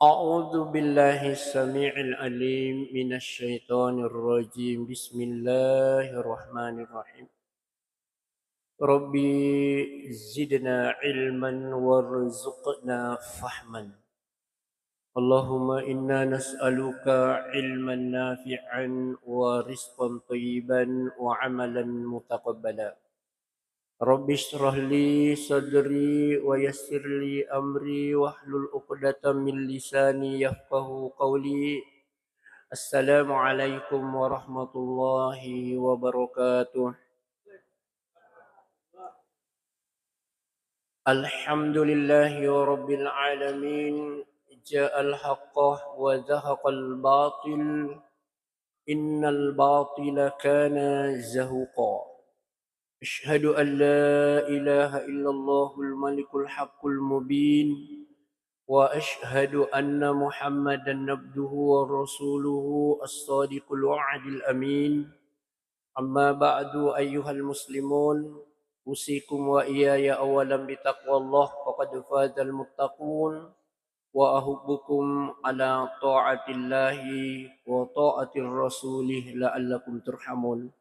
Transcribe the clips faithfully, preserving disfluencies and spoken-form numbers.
أعوذ بالله السميع العليم من الشيطان الرجيم. بسم الله الرحمن الرحيم. رب زدنا علما وارزقنا فهما. اللهم إنا نسألك علما نافعا ورزقا طيبا وعملا متقبلا. رب اشرح لي صدري ويسر لي أمري واحلل عقدة من لساني يفقه قولي. السلام عليكم ورحمة الله وبركاته. الحمد لله رب العالمين. جاء الحق وزهق الباطل. إن الباطل كان زهوقا. أشهد أن لا إله إلا الله الملك الحق المبين، وأشهد أن محمدا عبده ورسوله الصادق الوعد الأمين. أما بعد، أيها المسلمون، أوصيكم وإياي أولا بتقوى الله، فقد فاز المتقون، وأحثكم على طاعة الله وطاعة رسوله لعلكم ترحمون.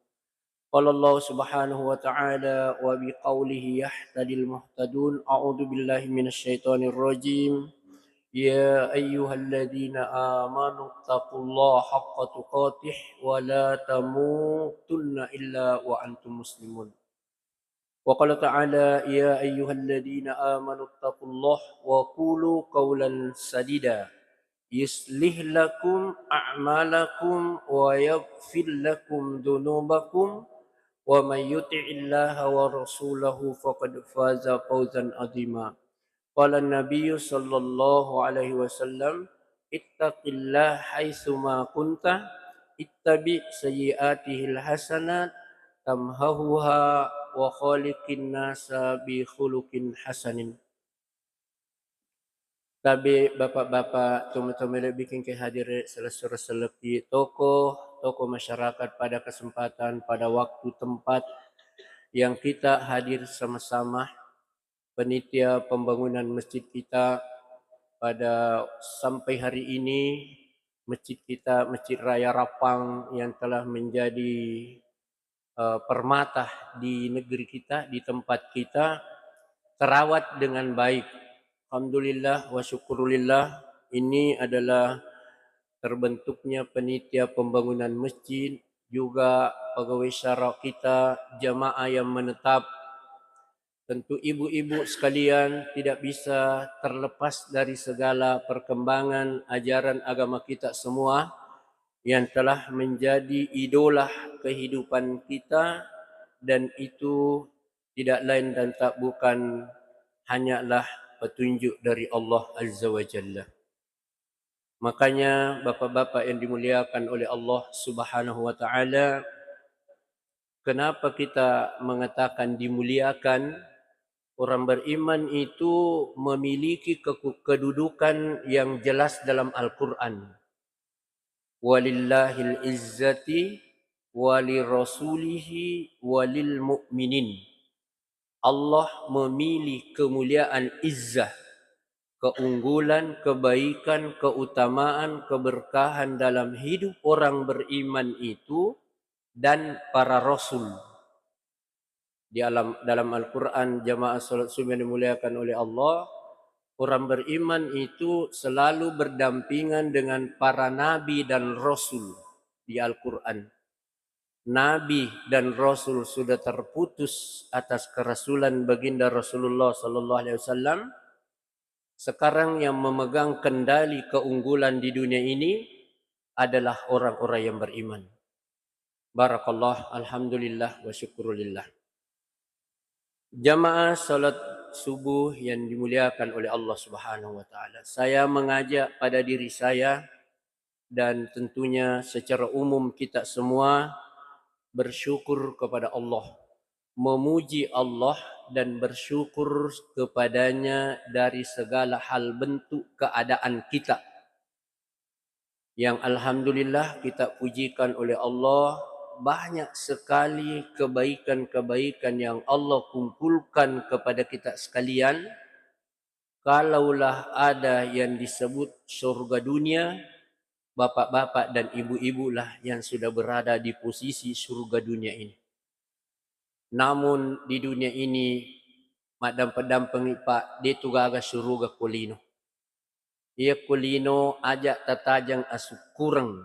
قال الله سبحانه وتعالى: وبقوله يهتدي المهتدون. أعوذ بالله من الشيطان الرجيم. يا أيها الذين آمنوا اتقوا الله حق تقاته ولا تموتن إلا وأنتم مسلمون. وقال تعالى: يا أيها الذين آمنوا اتقوا الله وقولوا قولا سديدا يصلح لكم أعمالكم ويغفر لكم ذنوبكم ومن يطع الله ورسوله فقد فاز فوزا عظيما. قال النبي صلى الله عليه وسلم: اتق الله حيثما كنت، اتبع سيئاته الحسنات تمحها وخالق الناس بخلق حسن. Tabe bapak-bapak, tomatoa malebbikeng ke hadire, selessureng sellepi tokoh, tokoh masyarakat pada kesempatan, pada waktu, tempat yang kita hadir sama-sama, penitia pembangunan masjid kita pada sampai hari ini, masjid kita, Masjid Raya Rappang yang telah menjadi, eh, permata di negeri kita, di tempat kita, terawat dengan baik. Alhamdulillah wa syukurillah, ini adalah terbentuknya penitia pembangunan masjid, juga pegawai syara kita, jamaah yang menetap. Tentu ibu-ibu sekalian tidak bisa terlepas dari segala perkembangan ajaran agama kita semua yang telah menjadi idola kehidupan kita, dan itu tidak lain dan tak bukan hanyalah petunjuk dari Allah Azza wa Jalla. Makanya, bapak-bapak yang dimuliakan oleh Allah Subhanahu wa Ta'ala, kenapa kita mengatakan dimuliakan? Orang beriman itu memiliki keku-, kedudukan yang jelas dalam Al-Quran. Walillahil izzati walirasulihi walil mu'minin. Allah memilih kemuliaan, izzah, keunggulan, kebaikan, keutamaan, keberkahan dalam hidup orang beriman itu dan para rasul. Di alam, dalam Al-Quran, jamaah salat subuh yang dimuliakan oleh Allah, orang beriman itu selalu berdampingan dengan para nabi dan rasul di Al-Quran. Nabi dan rasul sudah terputus atas kerasulan Baginda Rasulullah sallallahu alaihi wasallam. Sekarang yang memegang kendali keunggulan di dunia ini adalah orang-orang yang beriman. Barakallah, alhamdulillah, wa syukurulillah. Jamaah salat subuh yang dimuliakan oleh Allah Subhanahu wa Ta'ala, saya mengajak pada diri saya dan tentunya secara umum kita semua bersyukur kepada Allah, memuji Allah dan bersyukur kepada-Nya dari segala hal bentuk keadaan kita. Yang alhamdulillah kita pujikan oleh Allah, banyak sekali kebaikan-kebaikan yang Allah kumpulkan kepada kita sekalian, Kalaulah ada yang disebut surga dunia, bapak-bapak dan ibu-ibulah yang sudah berada di posisi surga dunia ini. Namun di dunia ini, maddampe-dampengi, Pak, de tu gaga suruga ko lino. Iya ko lino aja tatajeng asukkureng,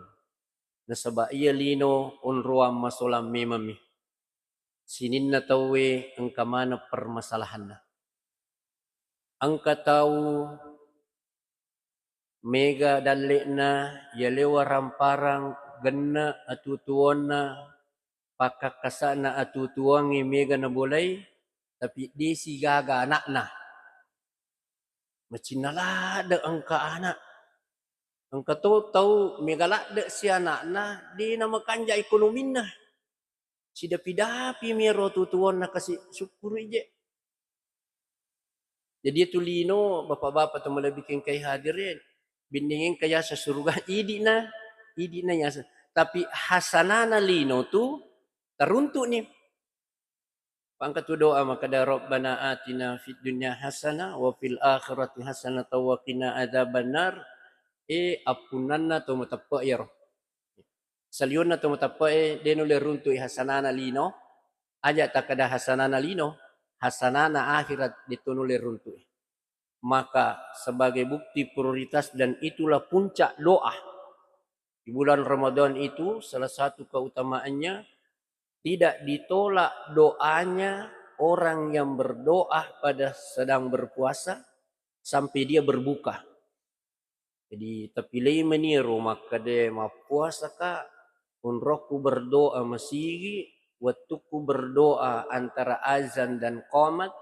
nasaba iya lino onroang masolang memammi. Sininna tauwe engka maneng permasalahanna. Engka tau mega dalle'na, yalewa ramparang genne atuo-tuonna, pakkakkasa'na atuo-tuongnge mega nabolai, tapi de sigaga ana'na. Macinna ladde engka ana'. Engka to tau mega ladde si ana'na, de namakanja ekonominna. Sidapi-dapi mi ero tutuonna kasi sukkuru ije. Jadi itu lino, bapak-bapak to malebbi kengkai hadirin, bindeng engka yaseng suruga, idi'na, idi'na yaseng. Tapi hasanana lino tu taruntu'ni. Pangka tu doa makkeda, "Rabbana atina fid dunya hasanah wa fil akhirati hasanah wa qina adzabannar." E, appunnanna to mateppe' iyaro. Saliwenna to mateppe' e de nulle runtu'i hasanana lino. Aja takkeda hasanana lino, hasanana akhirat de to nulle runtu'i. Maka sebagai bukti prioritas dan itulah puncak doa di bulan Ramadan itu, salah satu keutamaannya, tidak ditolak doanya orang yang berdoa pada sedang berpuasa sampai dia berbuka. Jadi, tapilei mani ro makkeda, mappuasaka, onrokku berdoa masigi, wettukku berdoa antara azan dan qomat,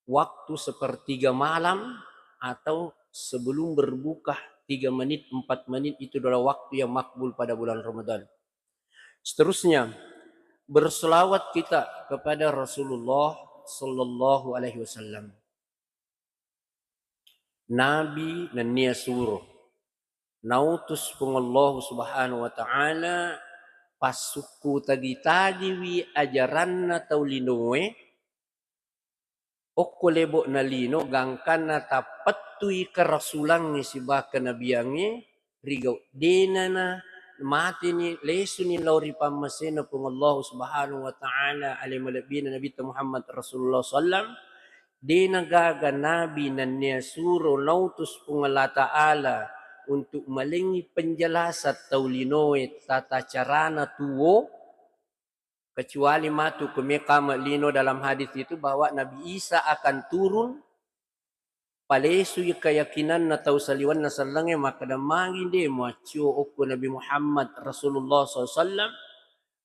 waktu sepertiga malam atau sebelum berbuka tiga menit, empat menit, itu adalah waktu yang makbul pada bulan Ramadan. Seterusnya, berselawat kita kepada Rasulullah sallallahu alaihi wasallam. Nabi nennia suro. Nautus Puang Allahu Subhanahu wa Ta'ala, passukku tagi-tagiwi ajaranna tau linoe, okko lebo'na lino, gangkanna tappettui karasulangnge sibawa kenabiangnge, rigau denana mateni, lesuni lao ri pammasena Puang Allahu Subhanahu wa Ta'ala, ale malebbina Nabitta Muhammad Rasulullah sallam, dena gaga nabi nennia suro nautus Puang Allah Ta'ala untuk malengngi penjelasan tau linoe tata carana tuo, kecuali matu kumekama lino dalam hadis itu bahwa Nabi Isa akan turun, palesui keyakinanna tau saliwenna sellengnge makkeda, magi de muaccio okko Nabi Muhammad Rasulullah sallallahu alaihi wasallam,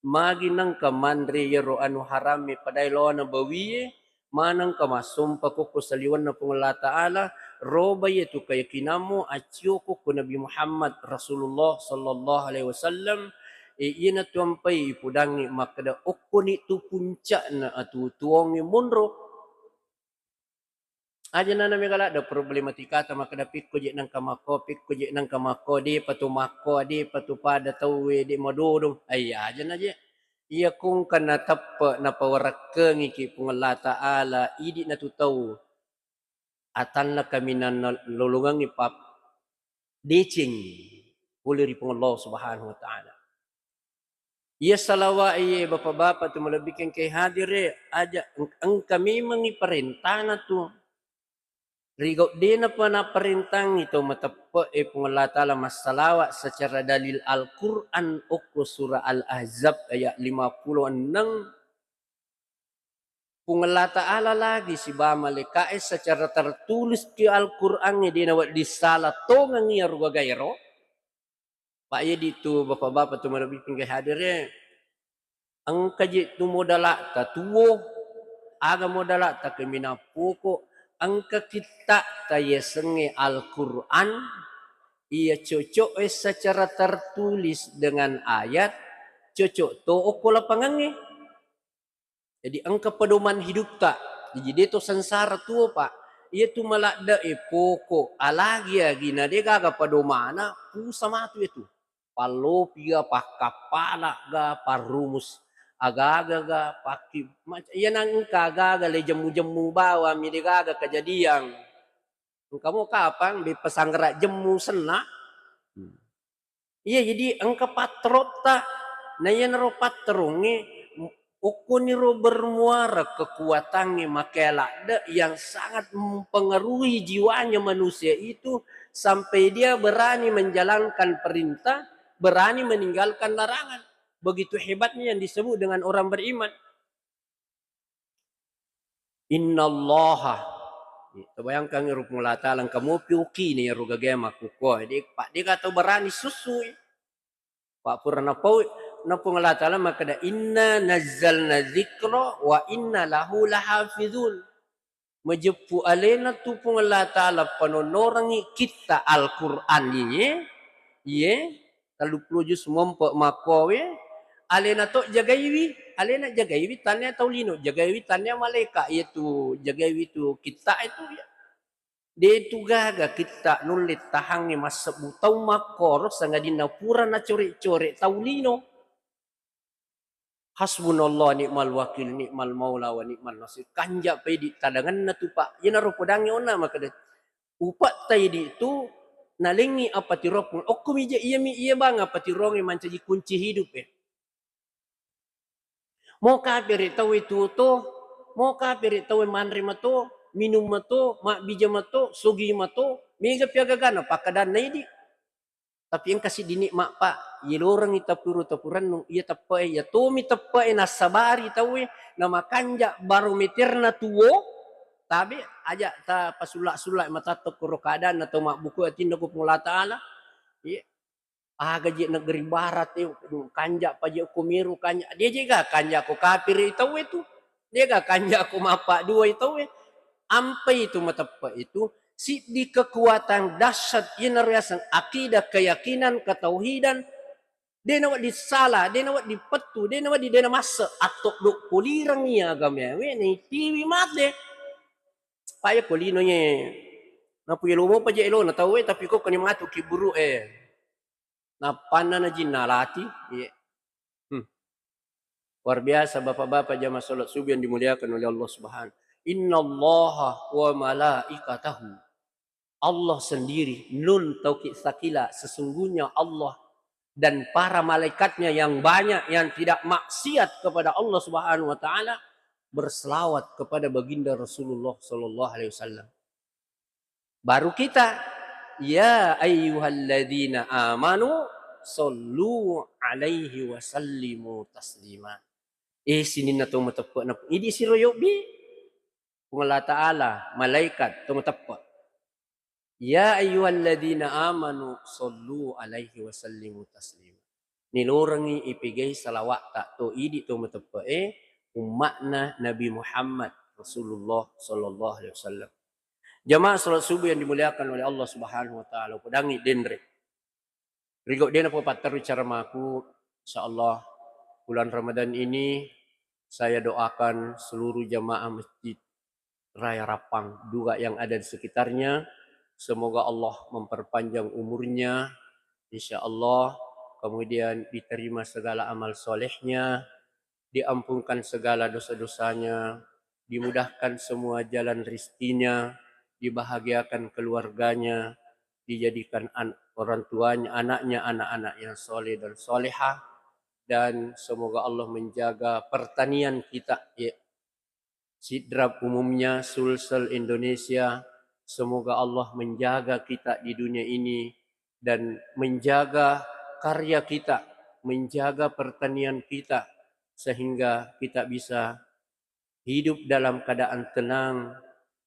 magi nengka manre yero anu haramme padai lawana bawie, manengka massompa kokko saliwenna Puang Allah Ta'ala, roba yetu keyakinammu accio kokko Nabi Muhammad Rasulullah sallallahu alaihi wasallam, e, iyanatu ampai ipudangngi makkeda okkoni tu puncakna atuo-tuongnge monro. Aja nana mega ladde problematikata makkeda pikko je nengka makko, pikko je nengka makko, depa tu makko, depa tu pada tauwe, de madodong. Ai aja na je. Iya kongka nateppe napawarekkengiki Puang Allah Ta'ala, idi natu tau atanna kaminang lolongengngi pap-, deceng pole ri Puang Allah Subhanahu wa Ta'ala. Iya salawat iye, bapak-bapak tu malebbi kengke hadire, aja eng-, engka memengngi parentana tu. Rigau denapa naparentangngi to mateppe e Puang Allah Ta'ala massalawat secara dalil Al-Quran okko surah Al-Ahzab ayat lima puluh enam. Puang Allah Ta'ala lagi sibawa malaika'e secara tertulis ki Al-Qurangnge, de nawedding sala tongengngi aruga gaero. Pa iya ditu bapak-bapak tu malebbi pinggai hadire, engka je tu modala'ta tuo, aga modala'ta kaminang poko, engka kitta'ta yasengnge Al-Quran, iya cocok e secara tertulis dengan ayat, cocok to okko lapangangnge. Jadi engka pedoman hidupta. Jadi de to sengsara tuo, Pak. Iya tu maladde e poko, alagi-agi na de gaga pedomana, pusa matu itu. Pallopi ga, pakkappala ga, parrumus agaga ga, pakki, mac-, iya nang engka agaga le jemmu-jemmu bawang mi de gaga kejadian. Engka mo kapang, beppa sanggara jemmu senna. Hmm. Iya, jadi engka patterotta. Na iyanaro patterongnge, okkoniro bermuara kekuatangnge makkeda ladde yang sangat mempengaruhi jiwanya manusia itu sampai dia berani menjalankan perintah, berani meninggalkan larangan. Begitu hebatnya yang disebut dengan orang beriman. Innallaha. Tabayangkangngi ro Puang Allah Ta'ala, engka mopi okini ero gagae makkukkoe. De, pa, dega tau berani sussui. Pa pura napau, na Puang Allah Ta'ala makkeda, "Inna nazzalna dzikra wa inna lahu lahafizun." Majeppu alena tu Puang Allah Ta'ala panonnorangngi kitta Al-Qur'an iye, iye, telluppulo juz mompe makkowe, alena to jagaiwi, alena jagaiwi tannia tau lino, jagaiwi tannia malaika, iyetu jagaiwi tu kitta itu, ya. De tu gaga kitta nulle tahangngi massebbu tau makkoro sangadinna pura nacore-core tau lino. Hasbunallah ni'mal wakil, ni'mal maula wa ni'mal nasir. Kanja pa idi tadanganna tu, Pak. Iyanaro podangnge onna makkeda, upa ta idi tu nalengngi apatiroang. Okkomi je iyami iya bang apatiroangnge mancaji kunci hidup e. Mo kapere tau e tuo to, mo kapere tau e manre mato, minung mato, mabbija mato, sogi mato, mega pi agagana pakkadanna idi. Tapi engka siddi nikmat, Pak, yelorengngi tapuru-tapurennu, iya teppe'e, iya tomi teppe'e nassabari tauwe, namakanja barometerna tuo, tabe aja tapasulla-sulla matatta koro keadaanna tau mabbuku atinna ko Puang Allah Ta'ala. Iya. Aga je negeri barat e, kanja pa je ko Meru, kanja, dia jega kanja ko kapiri tauwe tu. Dega kanja ko mappaduai tauwe. Ampai tu mateppe itu, siddi kekuatan dahsyat, iyanaro yaseng akidah, keyakinan, ketauhidan. De nawedding sala, de nawedding pettu, de nawedding, de namasse, atto do polireng iya agamae, we, naitiwi mate. Paya ko lino ye. Napu yelo mopa je elona tauwe, tapi ko koni matu kiburu e. Nappanna najinna lati, iye. Hmm. Luar biasa, Bapak-bapak jamaah salat subuh yang dimuliakan oleh Allah Subhanahu. Innallaha wa malaikatahu. Allah sendiri, nun taukid tsaqila, sesungguhnya Allah dan para malaikatnya yang banyak yang tidak maksiat kepada Allah Subhanahu wa Ta'ala, berselawat kepada baginda Rasulullah sallallahu alaihi wasallam. Baru kita, "Ya ayyuhalladzina amanu sallu alaihi wa sallimu taslima." Eh, sininna to mateppe na idi siro yobbi. Puang Allah Ta'ala, malaikat, to mateppe. "Ya ayyuhalladzina amanu sallu alaihi wa sallimu taslima." Nilorengngi ipegai salawatta to idi to mateppe'e, umma'na Nabi Muhammad Rasulullah sallallahu alaihi wasallam. Jamaah salat subuh yang dimuliakan oleh Allah Subhanahu wa Ta'ala, upodangngi denre. Rigau de napapatterru caramaku, insyaallah bulan Ramadan ini saya doakan seluruh jamaah Masjid Raya Rappang juga yang ada di sekitarnya, semoga Allah memperpanjang umurnya, insyaallah, kemudian diterima segala amal solehnya, diampunkan segala dosa-dosanya, dimudahkan semua jalan rizkinya, dibahagiakan keluarganya, dijadikan an-, orang tuanya, anaknya, anak-anak yang soleh dan solehah, dan semoga Allah menjaga pertanian kita, ya. Sidrap umumnya, Sulsel Indonesia, semoga Allah menjaga kita di dunia ini dan menjaga karya kita, menjaga pertanian kita, sehingga kita bisa hidup dalam keadaan tenang,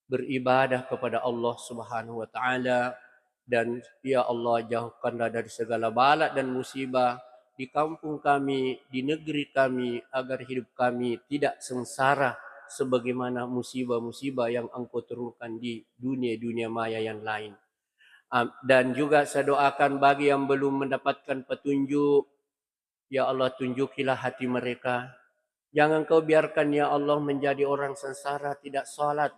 beribadah kepada Allah Subhanahu wa Ta'ala, dan, ya Allah, jauhkanlah dari segala bala dan musibah di kampung kami, di negeri kami, agar hidup kami tidak sengsara sebagaimana musibah-musibah yang Engkau turunkan di dunia-dunia maya yang lain. Am-, dan juga saya doakan bagi yang belum mendapatkan petunjuk, ya Allah, tunjukilah hati mereka. Jangan Kau biarkan, ya Allah, menjadi orang sengsara, tidak salat,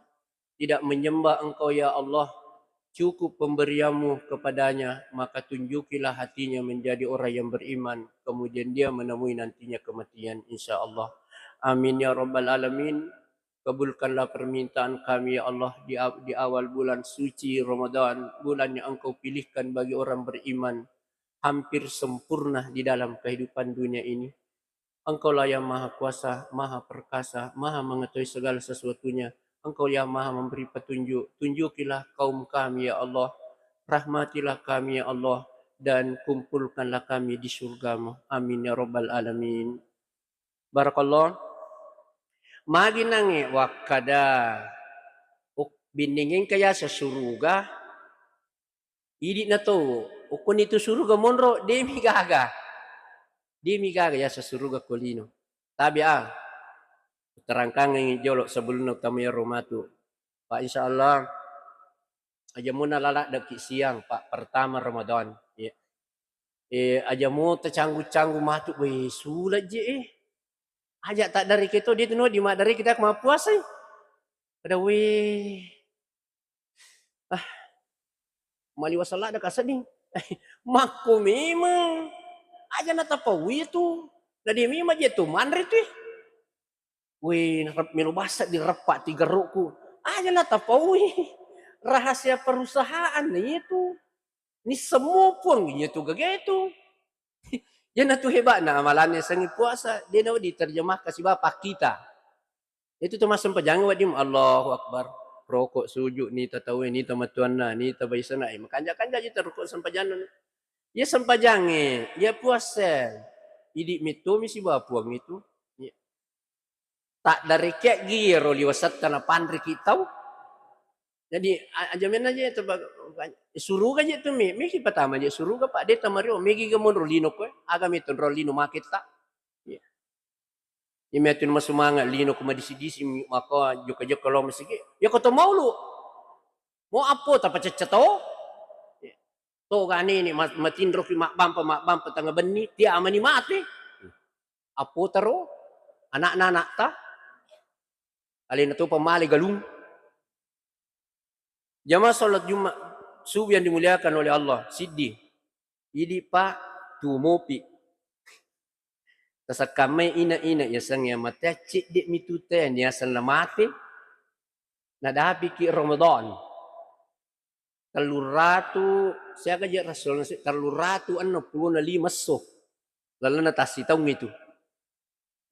tidak menyembah Engkau, ya Allah. Cukup pemberianmu kepadanya, maka tunjukilah hatinya menjadi orang yang beriman, kemudian dia menemui nantinya kematian, insya Allah. Amin ya rabbal alamin. Kabulkanlah permintaan kami, ya Allah, di, di awal bulan suci Ramadan, bulan yang Engkau pilihkan bagi orang beriman, hampir sempurna di dalam kehidupan dunia ini. Engkaulah yang Maha Kuasa, Maha Perkasa, Maha Mengetahui segala sesuatunya. Engkau yang Maha Memberi Petunjuk. Tunjukilah kaum kami, ya Allah. Rahmatilah kami, ya Allah, dan kumpulkanlah kami di surgamu. Amin ya rabbal alamin. Barakallah. Magi nangnge wakkada, ok, bindingeng kaya sesuruga, idi na to, ukkuni tu suruga monro, demi gaga. Demi gaga ya sesuruga kolino. Tabi ah. Terangkangi jolo sebelumna utama iyaro matu. Pak, insya Allah, aja muna laladdaki siang, Pak, pertama Ramadan. Ya. Eh, aja mo tacanggu-canggu matu, weh, sulat je, eh. Aja tak dari keto, dia tu no, di mak dari kita kemampuasa, eh. Pada, weh. Ah, maliwa salada kasedding. Makko memang. Aja na tapaui tu. Na dia memang je tu manre tu, eh. Weh, narep-, melo basa direppa tigerukku. Aja na tapaui. Rahasia perusahaan na itu. Ni semua pun iya tu gage tu. Iya na tu hebatna amalanna sengi puasa. Dia na diterjemahkan siba pakkita. Itu tu massempajang wedding Allahu Akbar. Rokok sujud ni tatawe ni tamatuanna ni tabaisana. Eh, makanja-kanja je terukuk sempajanna. Iya sempajange, iya puasa. Idi metto mi siba puang itu. Iya. Taddareke'gi iyaro liwasetta napanriki tau. Jadi, a-, aja menna je teba-, suruga je tu mi, meki patama je suruga, Pak, de tamario, megi ga monro lino koe, aga metonro lino maketta. Iya. Iya metu masumanga lino ko madisi-disi, maka jokka-jokka lo masigi. Ya ko to maulu. Mo appo tapacecca to. Iya. Togani ni ma-, matinroki mabbampa, mabbampa tengnga benni, tiamani mate. Appotaro, ana'na ana'ta, alena topa male galung. Jamaah salat Jumat subuh yang dimuliakan oleh Allah, siddi. Idi, Pak, tuo mopi. Tasekkammai ina-ina yasengnge mate, cedde mi tu te, niaseng na mate, nadapiki Ramadan. Telluratu, siaga je Rasulullah, telluratu enneng pulona lima esso lalenna tassitaung itu.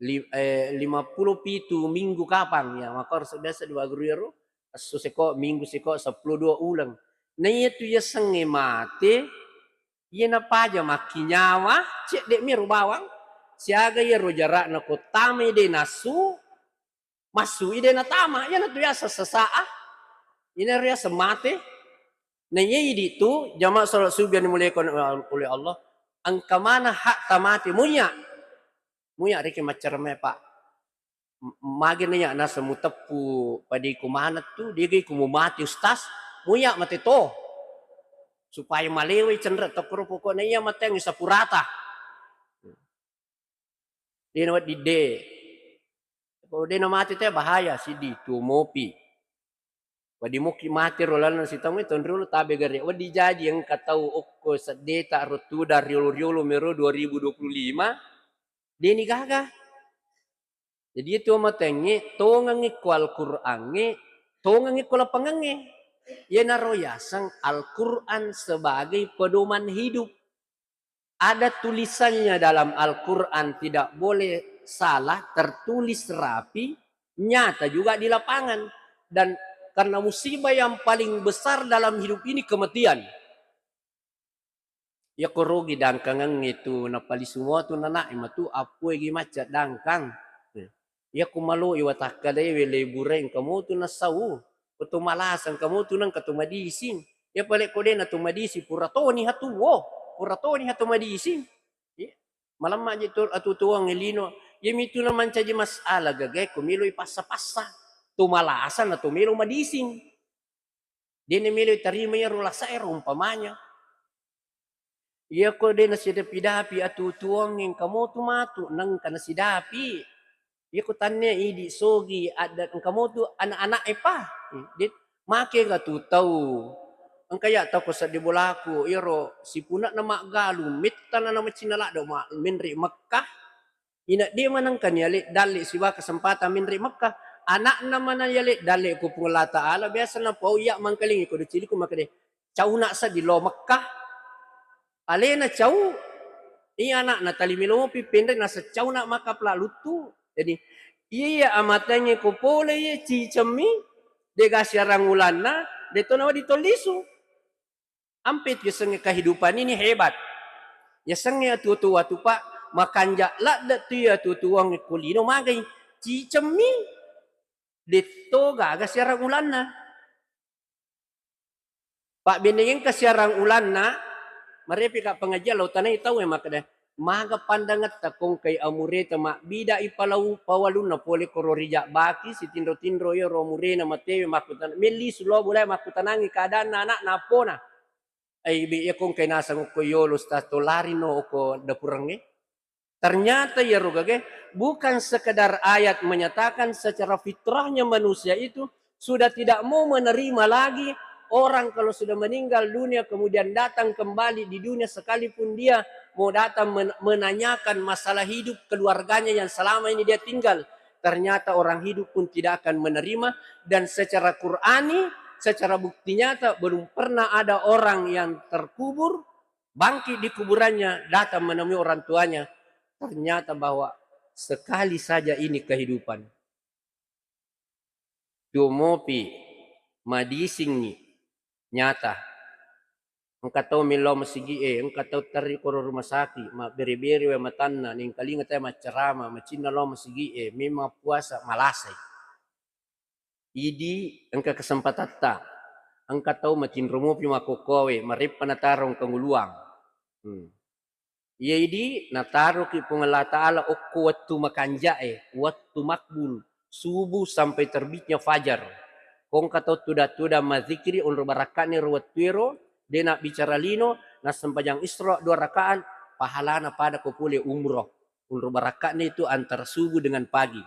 Li-, eh, lima pulo pitu minggu kapang, ya, maka harus biasa dua guru ero, esso seko, minggu seko, seppulo dua uleng. Na iya tu yasengnge mate, iya napaja makkinyawa, cedde mi ro bawang, siaga iyaro jarakna ko tamai de nassu, massui de natama, iyanatu yaseng sesa'a, ina riaseng mate. Na iya idi tu, jamaah salat subuh yang dimuliakan oleh Allah, engka maneng hak tamate, muya. Muya riki maccarame, Pak. M-, magi naiya naseng muteppu padiku maneng tu, degi ku mumati, Ustaz. Muya mate to. Supaya malewai cenre tokkoro, pokokna iya mateng sapurata. De nawedding de. Ko de namate te bahaya, siddi tuo mopi. Wedding mukki mate ro lalenna sitaungnge, taung riolo tabe gare. Wedding jaji engka tau okko seddeta ro tuda riolo-riolo mero dua ribu dua puluh lima, deni gaga. Jadi itu amatengnge, tongengngi ko Al-Qur'angnge, tongengngi ko lapangengnge. Iyanaro yaseng Al-Qur'an sebagai pedoman hidup. Ada tulisannya dalam Al-Quran, tidak boleh salah, tertulis rapi, nyata juga di lapangan. Dan karena musibah yang paling besar dalam hidup ini kematian. Yako rugi dangkangengnge tu napalisu mua tu nana'e matu, appoe gi macca dangkang. Yako maloi watakkalewe lebureng kamu tu nasau. Ko to malaseng kamu tu nengka to madising. Iya pale ko de na to madising, pura toni hatuwo, pura toni hatu madising. Iya. Malemma je to atutuwang lino. Iya mitu na mancaji masalah gagae ko melo ipassa-passa. To malaseng na to melo madising. De na melo tarima iyaro lasaero umpamanya. Iyako de nasidapi-dapi atutuwang engka motu matu, nengka nasidapi. Iyako tannia idi sogi adda engka motu anak-anak epa. De, make ga tu tau. Engka ya tau ko seddi bolaku, iyaro sipunakna maggalung, mettana na macinna ladde ma-, menre Mekkah. Ina de manengka ni ale dalle siba kesempatan menre Mekkah. Ana'na mana yale, dalle ko Puang Allah Ta'ala, biasa napau iya mangkalingi ko decili ko makade, cauna seddi lo Mekkah. Alena cau, iya ana'na tali melopi penre nasa cauna maka pela luttu. Jadi, iya, iya amatengnge ko pole iya cicemmi, dega siarang ulanna, de to nawa ditollisu. Ampe tu yasengnge kehidupan ini hebat. Yasengnge atuo-tuo watu, Pak, makanja ladde tu iya atuo-tuongnge ko lino magai. Cicemmi, detto gaga siarang ulanna. Pak, benneng engka siarang ulanna, marepi ka pengajian lao tanai tau e makkeda, maga pandangetta kongkai amureta mabbida i palau pawalunna pole koro rijak baki sitinro-tinro iyaro amurena matewe makkutana, melli sulo bolae makkutanangi keadaanna anakna appona. Ai be iya kongkai nasang okko yolo sta to lari no okko dapurengnge. Ternyata iyaro gage bukan sekedar ayat menyatakan secara fitrahnya manusia itu sudah tidak mau menerima lagi orang kalau sudah meninggal dunia kemudian datang kembali di dunia sekalipun dia mau datang men- menanyakan masalah hidup keluarganya yang selama ini dia tinggal. Ternyata orang hidup pun tidak akan menerima dan secara Qur'ani, secara bukti nyata belum pernah ada orang yang terkubur bangkit di kuburannya, datang menemui orang tuanya, ternyata bahwa sekali saja ini kehidupan. Tuo mopi, madisingngi, nyata. Engka tau melo masigi e, engka tau terri koro rumah sakit, mabbere-bere wae matanna, nengkalinga tau maccarama, macinna lo masigi e, memang puasa, malasai. Idi engka kesempatatta, engka tau matinro mopi makkokkoe, mareppa nataro engka nguluang. Hmm. Iya idi nataroki Puang Allah Ta'ala okko wettu makanja'e, wettu makbul, subuh sampai terbitnya fajar. Ko engka tau tuda-tuda mazikiri onro barakka'ni ro wettuero, de nabbicara lino, nassempajang Isra dua rakaat, pahalana pada ko pole umroh. Onro barakka'ni itu antara subuh dengan pagi.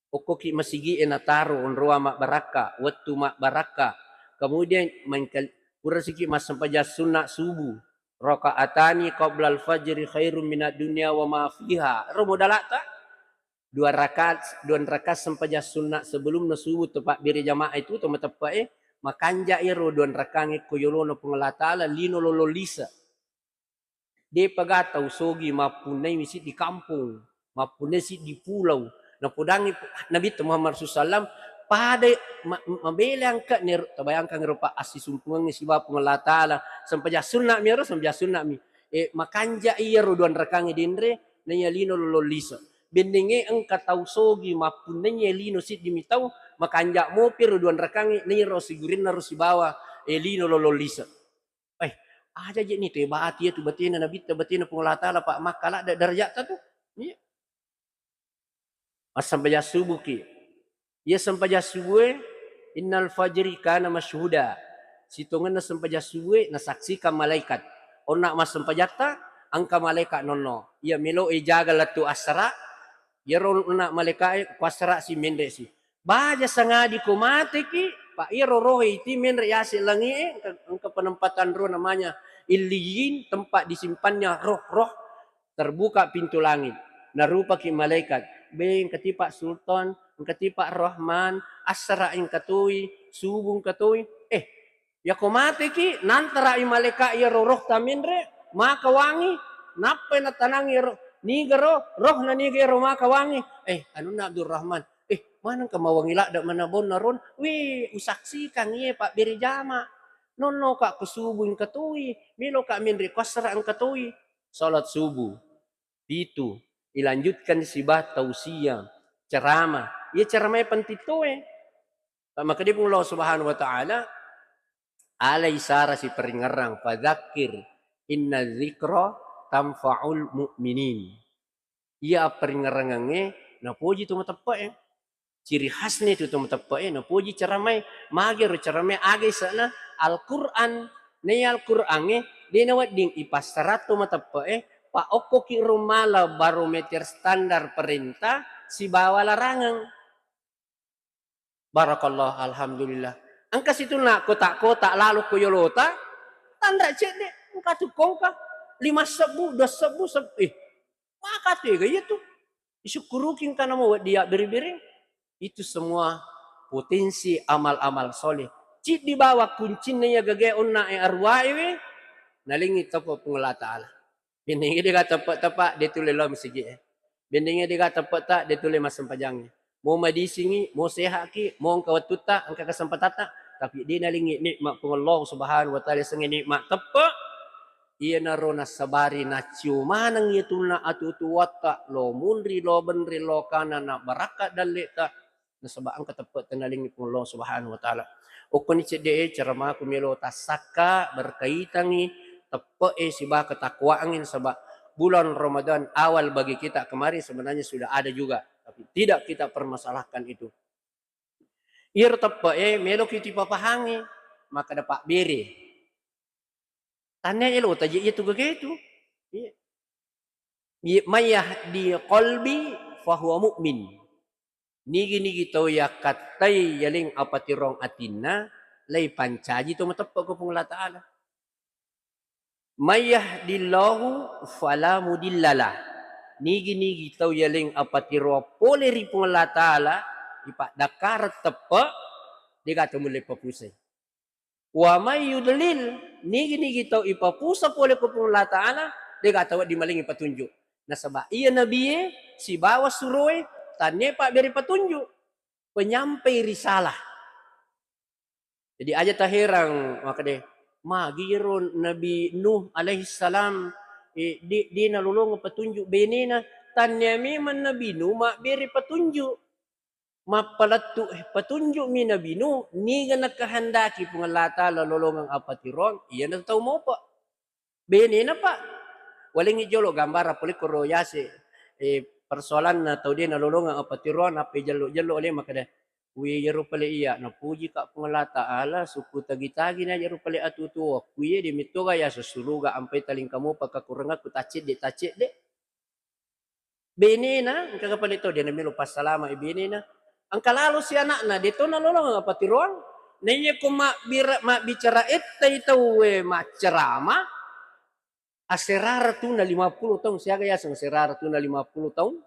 Okkoki masigi'e nataro onroa mabbarakka, wettu mabbarakka. Kemudian mengkel-, purasiki massempajang sunna subuh. Rakaatani qablal fajri khairum minad dunya wa ma fiha. Ro modalata? Dua rakaat, dua rakaat sempajang sunna sebelumna subuh to pabbere jamaah itu to mateppe'e, makanja iyaro dua rakaangnge ko yolona Puang Allah Ta'ala lino lolo lise. De'pa ga tau sogi mappunnai siddi kampong, mappunnai siddi pulau. Napodangngi Nabitta Muhammad sallallahu alaihi wasallam, pada ma-, mabele angka'ni ero, tabayangkang ero, Pak, assisumpungengnge siba Puang Allah Ta'ala. Sempajang sunna'mi ero, sempajang sunna'mi. E, makanja iyaro dua rakaangnge denre, naiya lino lolo lise. Bennengnge engka tau sogi mappunnai lino siddimi tau, makanja mopi ero dua rakaangnge, nairo sigurinna ro sibawa, e, lino lolo lise. Eh, aja je ni tebati iyatu batena Nabitta, batena Puang Allah Ta'ala, Pak, makkaladde darajatta tu. Iya. Massempajang subuhki. Iya sempajang subuhe, innal fajri kana masyhuda. Sitongenna sempajang subuhe nasaksikan malaikat. Onna massempajatta, engka malaikat nonno. Iya melo e jaga lettu assara, iyaro onna malaika'e kuassara si menre si. Baja sangadi ko mateki, Pak, iyaro rohe iti menre yase langi'e, engka, engka penempatan roh namanya Illiyin, tempat disimpannya roh-roh. Terbuka pintu langit. Narupaki malaikat. Be, engka ti Pak Sultan, engka ti Pak Rahman, assara engka toi, subuh engka toi. Eh, yako mateki, nantara'i malaika iyaro rohta menre, maka wangi, nappai natanangi ro, niga ro, rohna niga iyaro maka wangi. Eh, anunna Abdurrahman, eh, manengka mawangi ladde mana bonna ron? Wih, usaksikan iye pabbere jama. Nonnoka ko subuh engka toi, meloka menre ko assara engka toi. Salat subuh. Pitu, ilanjutkan siba tausiah, ceramah. Iya ceramah penting toe. Makkedai Puang Allah Subhanahu wa Ta'ala, alai sara siparingerrang, fadzakir inna dzikra tanfa'ul mu'minin. Iya apparingerrangengnge napoji to mateppe'e. Ciri khasna itu to mateppe'e, napoji ceramae, magero ceramae, aga ise'na Al-Qur'an. Naiya Al-Qur'angnge de nawedding ipassara to mateppe'e, pa okkoki ro mala barometer standar perintah sibawa larangeng. Barakallah, alhamdulillah. Engka situnna kotak-kotak lalo ko yolota, tanra cedde, engka tu kongka, lima sebbu, dua sebbu, seb-, eh, maka tega iya tu. Isukkuruki engka namo wedding yabbere-bere. Itu semua potensi amal-amal soleh. Ciddi bawang kuncinna iya gagae onna e arwah e we, nalengngi teppe' Puang Allah Ta'ala. Bennengnge dega teppe'-teppe', de' tulle lao masigi e. Bennengnge dega teppe' ta, de' tulle massempajangnge. Mo madisingngi, mo seha'ki, mo engka wettutta, engka kesempatatta, tapi de' nalengngi nikmat Puang Allah Subhanahu wa Ta'ala, yasengnge nikmat teppe', iyanaro nassabari naccio maneng iyatunna atuo-tuotta, lo munri, lo benri, lo kana, na barakka dalle'ta, nasaba engka teppe' tennalengngi Puang Allah Subhanahu wa Ta'ala. Okkoni cedde e, ceramaku melo tassakka berkaitangngi teppe' e sibawa ketakwaan, nasaba bulan Ramadan awal bagi kita kemarin sebenarnya sudah ada juga, tapi tidak kita permasalahkan itu. Iyaro teppe' e meloki tipapahangngi, makkeda pabbere. Tannia elo taje' iyatu gagae tu. Iya. Iya, "May yahdi qalbi fahuwa mu'min." Nigi-nigi tau yakkattai yaleng apatiroang atinna, laipancaji to mateppe' ko Puang Allah Ta'ala. "May yahdillahu fala mudillalah." Nigi-nigi tau yaleng apatiroang pole ri Puang Allah Ta'ala, ipaddakkareng teppe', dega to mulle papusai. "Wa may yudlil," nigi-nigi tau ipapusa pole ko Puang Allah Ta'ala, dega tau wedding malengngi patunju'. Nasaba iya nabie sibawa suroe tannia pabbere patunju', penyampai risalah. Jadi aja taherang makkeda, "Magi iyaro Nabi Nuh alaihissalam, eh, de', de' nalolongeng patunju' benena." Tannia memang Nabi Nuh mabbere patunju'. Mappalettu, eh, patunju'mi Nabi Nuh, niga nakahandaki Puang Allah Ta'ala lolongeng apatiroang, iyana tau mopa. Benena, Pak. Walengngi jolo gambarang pole koro yase, eh, persoalanna tau de' nalolongeng apatiroang, nappa jello-jello ale makkeda, "Wi, iyaro pale iya, napujika Puang Allah Ta'ala, sukku tagi-tagi na iyaro pale atuo-tuo, ku iye de' mettoga yaseng suruga, ampai talingka mopa kakurangakku taccedde-taccedde." Benena, engka pale to de' namelo passalama'i benena. Engka lalosi ana'na, de' to nalolongeng apatiroang. Naiya ko mabbira-, mabbicara ettai tauwe maccarama, asera ratuna lima puluh taung, siaga yaseng asera ratuna lima puluh taung?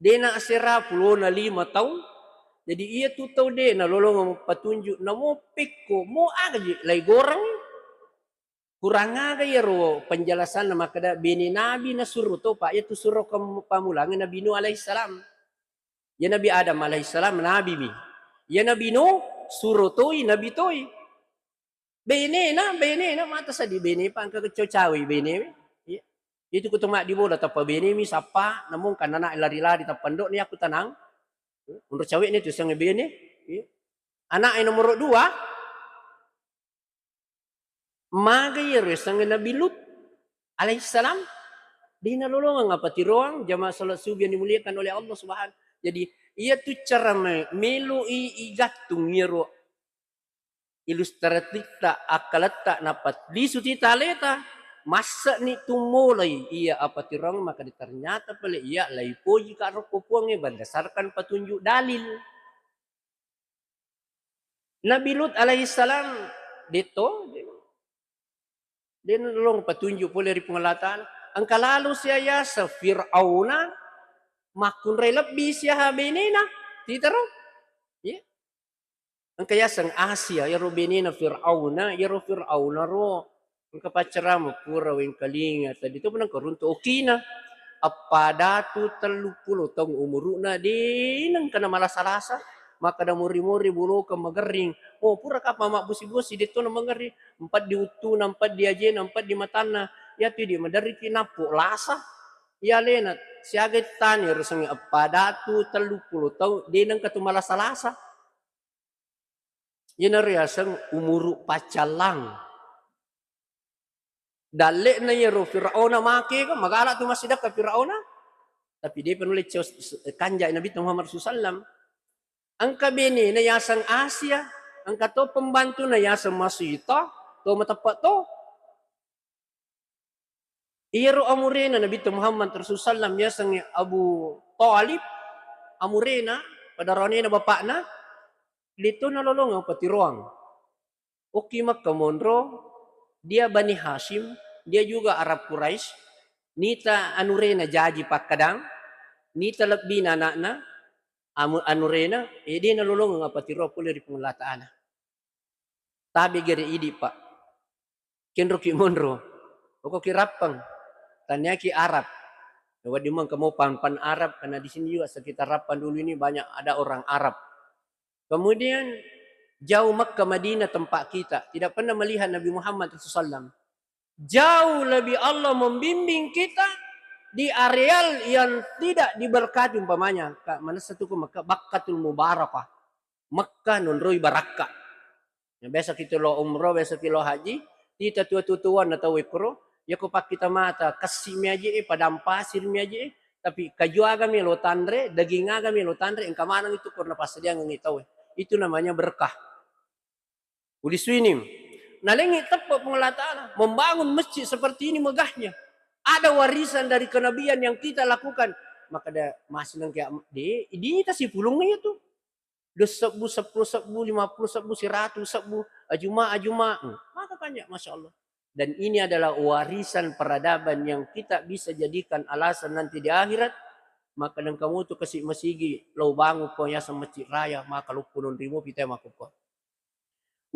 De' na asera pulona lima taung. Jadi iyatu tau de' nalolongeng patunju', namo pekko, mo aga ji lai goreng? Kurang aga iyaro penjelasanna makkeda bene nabi nasuro to, Pak, iyatu suro kem-, pamulangnge Nabi Nuh alaihissalam. Ya Nabi Adam alaihissalam nabimi. Ya Nabi Nuh suro toi, nabi toi. Benena, benena mata sadi bene, Pak, engka kecau cawi bene. Iya. Itu kutu maddi bola tappa benemi sappa, namung kanana lari-lari tappa ndokni aku tanang. Unro cawe'ni tu sengnge bene. Iya. Anak nomor dua, Maga iyaro yasengnge Nabi Lut alaihissalam, de' nalolongeng apatiroang, jamaah salat subuh yang dimuliakan oleh Allah Subhanahu. Jadi, iyatu cara me-, melo i-, igattung iyaro ilustratitta akkaletta nappa lisu tita aleta, masse'ni tummolai iya apatiroang, maka ternyata pale iya laipojika rokko Puangnge berdasarkan petunjuk dalil. Nabi Lut alaihissalam, de' to, de', de' nalolongeng patunju' pole ri Puang Allah Ta'ala. Engka lalo sia yaseng Fir'auna, makkunrai lebbi siaha benena, titaro? Iya. Engka yaseng Asia, iyaro benena Fir'auna, iyaro Fir'auna ro Engka paccarama pura wengkalinga, tadi to nengka runtu okina. Eppa datu telluppulo taung umuru'na, de' nengka namalasa-lasa. Makkeda mori-mori bolokeng magerring. Oh, pura kapang mabbosi-bosi, de' to namagerring. Empaddi uttuna, empaddi ajena, empaddi matanna. Iyatu idi' maderriki nappo lasa. Iya alena siaga ittani ero sengnge eppa datu telluppulo taung, de' nengka tu malasa-lasa. Iyanaro yaseng umuru paccallang. Dalle'na iyaro Fir'auna makega, magala tu massidekka Fir'auna, tapi de'pa nulle cos-, kanjai Nabitta Muhammad sallallahu alaihi wasallam. Engka benena yaseng Asia, engka to pembantuna yaseng Masita, to mateppe' to. Iyaro amurena Nabitta Muhammad Rasul sallam yasengnge Abu Thalib, amurena, pada ronena bapa'na, de' to nalolongeng patiroang. Okki Mekka monro, dia Bani Hashim, dia juga Arab Quraisy, nita anurena jaji pakkadang, nita lebbina ana'na, Amu-, anurena, eh, de' nalolongeng apa tiroa pole ri Puang Allah Ta'ala. Tabe' gere idi', Pak. Kenroki monro. Pokokki rappang. Taniaki Arab. Wedding mengka mau pan-, pan Arab, karena di sini juga sekitar Rappang dulu ini banyak ada orang Arab. Kemudian jauh Mekah Madinah tempat kita. Tidak pernah melihat Nabi Muhammad sallallahu alaihi wasallam. Jauh lebih Allah membimbing kita di areal yang tidak diberkati, umpamanya, Kak, manessa tu ko Mekah, Bakkatul Mubarakah. Mekah nonroi barakka. Ya, biasa kita lo umroh, biasa kita lo haji, kita tua-tuaan atau ikro, ya ko pakkita mata, kassi mi aje, eh, padang pasir mi aje, eh, tapi kaju aga mi lo tanre, daging aga mi lo tanre, engka maneng itu karena passadiangengngi tau. Itu namanya berkah. Ulisuini. Nalengi teppe' Puang Allah Ta'ala. Membangun masjid seperti ini megahnya. Ada warisan dari kenabian yang kita lakukan. Maka ada masih nengke am-, di, di kita si pulung itu. Dua sebbu, sepuluh sebbu, lima puluh sebbu, seratus sebbu, ajuma, ajuma. Hmm. Maka banyak, Masya Allah. Dan ini adalah warisan peradaban yang kita bisa jadikan alasan nanti di akhirat. Maka dan kamu tu kasih masigi, lo bangun ko yaseng masjid raya, maka lo punun rimu pita maka ko.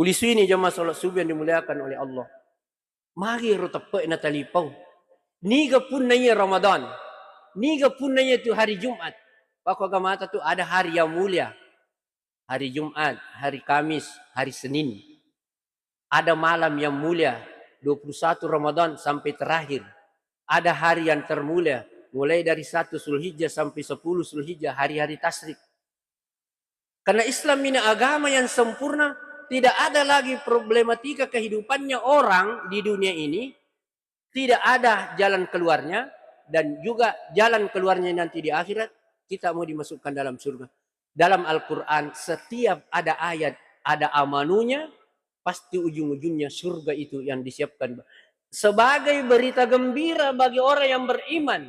Ulisuini jamaah salat subuh yang dimuliakan oleh Allah. Magi ro teppe' natalipau. Niga punna iya Ramadan? Niga punna iya tu hari Jumat? Pako agamata tu ada hari yang mulia. Hari Jumat, hari Kamis, hari Senin. Ada malam yang mulia, dua puluh satu Ramadan sampai terakhir. Ada hari yang termulia, mulai dari satu Zulhijjah sampai sepuluh Zulhijjah, hari-hari tasyrik. Karena Islam ini agama yang sempurna, tidak ada lagi problematika kehidupannya orang di dunia ini, tidak ada jalan keluarnya, dan juga jalan keluarnya nanti di akhirat, kita mau dimasukkan dalam surga. Dalam Al-Quran, setiap ada ayat, ada amanunya, pasti ujung-ujungnya surga itu yang disiapkan. Sebagai berita gembira bagi orang yang beriman,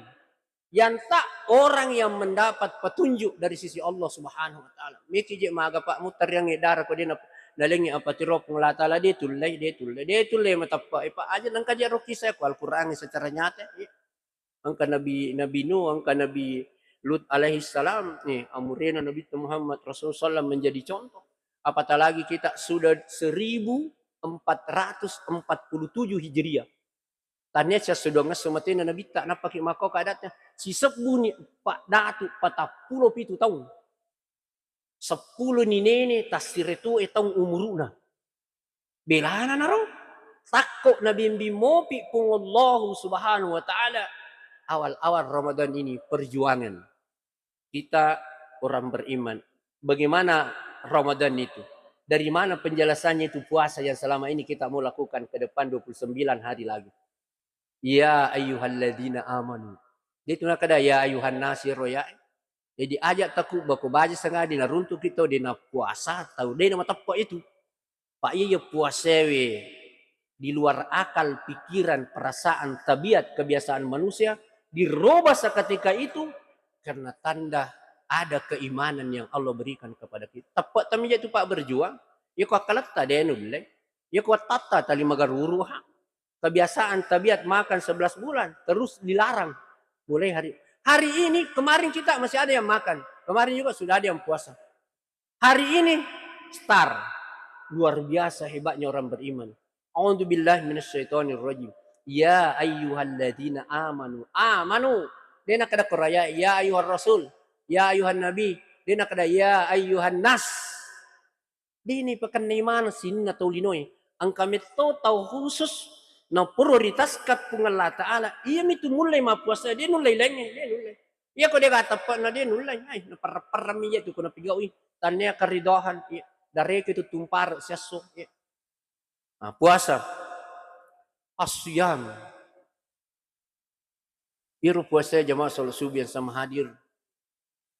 yang tak orang yang mendapat petunjuk dari sisi Allah Subhanahu wa Ta'ala. Meki je maga, Pak, mutarriangngi dara ko dena nalengi apa tiro Puang Allah Ta'ala, de tullei, de tullei, de tullei matappa. Eh, Pak, aja nengka je ro kisah ko Al-Quran secara nyata. Iya. Engka Nabi, Nabi Nuh, engka Nabi Lut alaihi salam, eh, amurena Nabi Muhammad Rasulullah sallam menjadi contoh. Apatah lagi kita sudah seribu empat ratus empat puluh tujuh Hijriah. Tania sia sudah ngesso matena Nabitta, nappaki makko kadatta, sisebbuni empat datu patappulo pitu taung. Seppulo ni nene tassiretu e taung umuruna. Belana naro, takko nabimbing mopi Puang Allahu Subhanahu wa Ta'ala. Awal-awal Ramadan ini perjuangan. Kita orang beriman. Bagaimana Ramadan itu? Dari mana penjelasannya itu puasa yang selama ini kita mau lakukan ke depan dua puluh sembilan hari lagi? Ya ayyuhalladzina amanu. Dia itu nakada ya ayyuhan nasir ya. Jadi aja takut bako baja sengadi naruntuk kita di na puasa tau de na mateppa itu. Pak iya, iya puasewe di luar akal, pikiran, perasaan, tabiat, kebiasaan manusia diroba seketika itu karena tanda ada keimanan yang Allah berikan kepada kita. Tepat tamija tu Pak berjuang, ya ku akkaletta de nulle, ya ku wattatta tali magaruru ha. Kebiasaan tabiat makan sebelas bulan terus dilarang. Mulai hari hari ini, kemarin kita masih ada yang makan, kemarin juga sudah ada yang puasa. Hari ini star. Luar biasa hebatnya orang beriman. A'udzubillahi minasyaitonirrajim. Ya ayyuhalladzina amanu. Amanu. Dena kada koraya ya ayyuhar rasul, ya ayyuhan nabi. Dena kada ya ayyuhan nas. Dini pakenna imana sinna tau linoe. Engka metto tau khusus na prioritaskan Puang Allah Ta'ala. Iya mitu mulle mappuasa, dia nulle lainnya, dia nulle. Iya ko dia gak tepat na dia nulle. Ai, na perra-perra mi iya tu kuna pigaui. Tania keridohan, iya. Dari itu tumpar siasso, iya. Nah, puasa. As-siyam. Iyaro puasae jamaah salat subuh yang sama hadir,